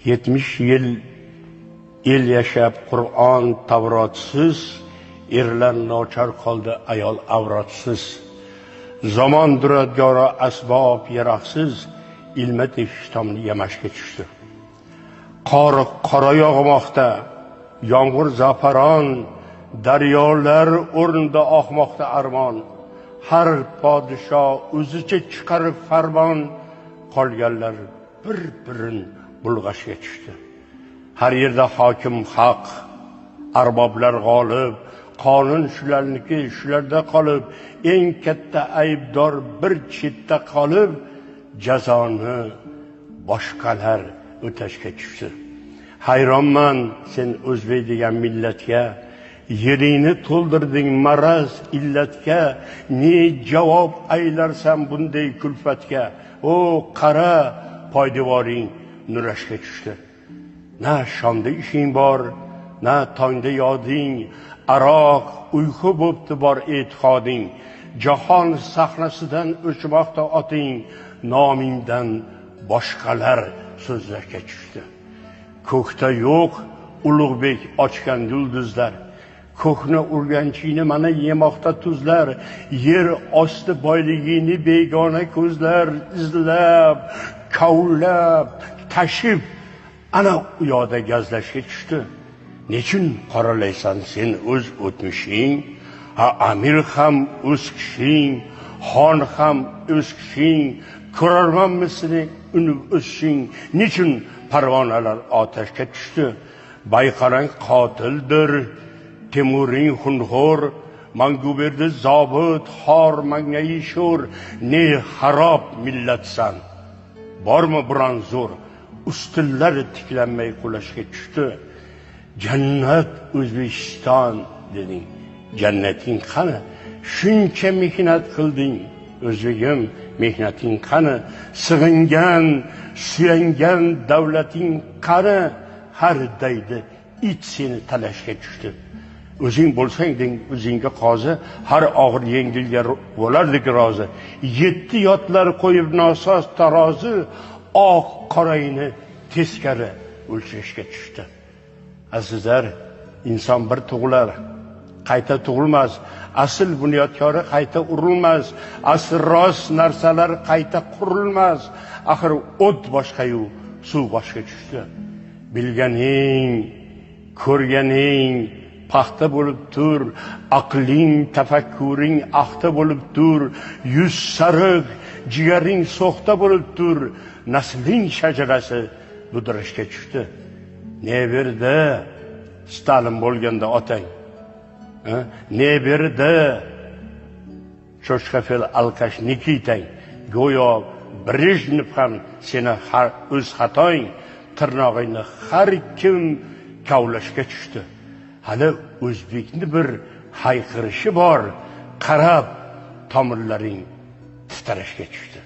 70 yil el yashab Qur'on Tavrotsiz, erlar nochor qoldi ayol avrotsiz. Zamon duradgori asbob yaroqsiz, ilma tepish tomni yamashga tushdi. Qor qora yog'moqda, yomg'ir zafaron, daryolar o'rnida oqmoqda armon. Har podsho o'zicha chiqarib farmon, qolganlar bir-birin bulg'ashga tushdi. Har yerda hokim haq, arboblar g'olib, qonun shularniki, shularda qolib, eng katta aybdor bir chetda qolib, jazoni boshqalar o'tashga tushdi. Hayronman sen o'zbek degan millatga, yeringni to'ldirding maraz illatga, ne javob aylarsan bunday kulfatga? O qara poydevoring nurashga tushdi. Na shomda ishing bor, na tongda yoding, aroq uyqu bo'pti bor e'tiqoding. Jahon sahnasidan o'chmoqda oting, nomingdan boshqalar so'zlashga tushdi. Ko'kda yo'q Ulug'bek ochgan yulduzlar, ko'kni urganchini mana yemoqda tuzlar, yer osti boyligini begona ko'zlar izlab, kavlab, tashib, ana u yoqda gazlashga tushdi. Nechun qoralaysan sen o'z o'tmishing? Ha, amir ham o'z kishing, xon ham o'z kishing, ko'rarmanmi seni unib o'sishing? Nechun parvonalar otashga tushdi? Bayqarang qotildir, Temuring xunxo'r, Manguberdi zobit, xor mangayi sho'r, ne xarob millatsan. Bormi biron zo'r, ustunlar tiklanmay qulashga tushdi. Jannat O'zbekiston deding, jannating qani? Shuncha mehnat qilding, o'zbegim, mehnating qani? Sig'ingan, suyangan davlating qani? Har daydi it seni talashga tushdi. O'zing bo'lsang deng o'zingga qozi, har og'ir yengilga bo'lardik rozi. 7 yotlar qo'yib nosoz tarozi, oq qorayini teskari o'lchashga tushdi. Azizlar, inson bir tug'ilar, qayta tug'ilmas, asl bunyodkori qayta urilmas, asl rost narsalar qayta qurilmas. Axir o't boshqa-yu suv boshqa tushdi. Bilganing, ko'rganing paxta bo'lib tur, aqling, tafakkuring axta bo'lib tur, yuz sariq, jigaring so'xta bo'lib tur, nasling shajarasi budrashga tushdi. Ne berdi Stalin bo'lganda otang? Ne berdi cho'chqafel alkash Nikitang? Go'yo Brejnev ham seni o'z xatoing, tirnog'ingni har kim kavlashga tushdi. Hali o'zbekni bir hayqirishi bor, qarab tomirlaring titrashga tushdi.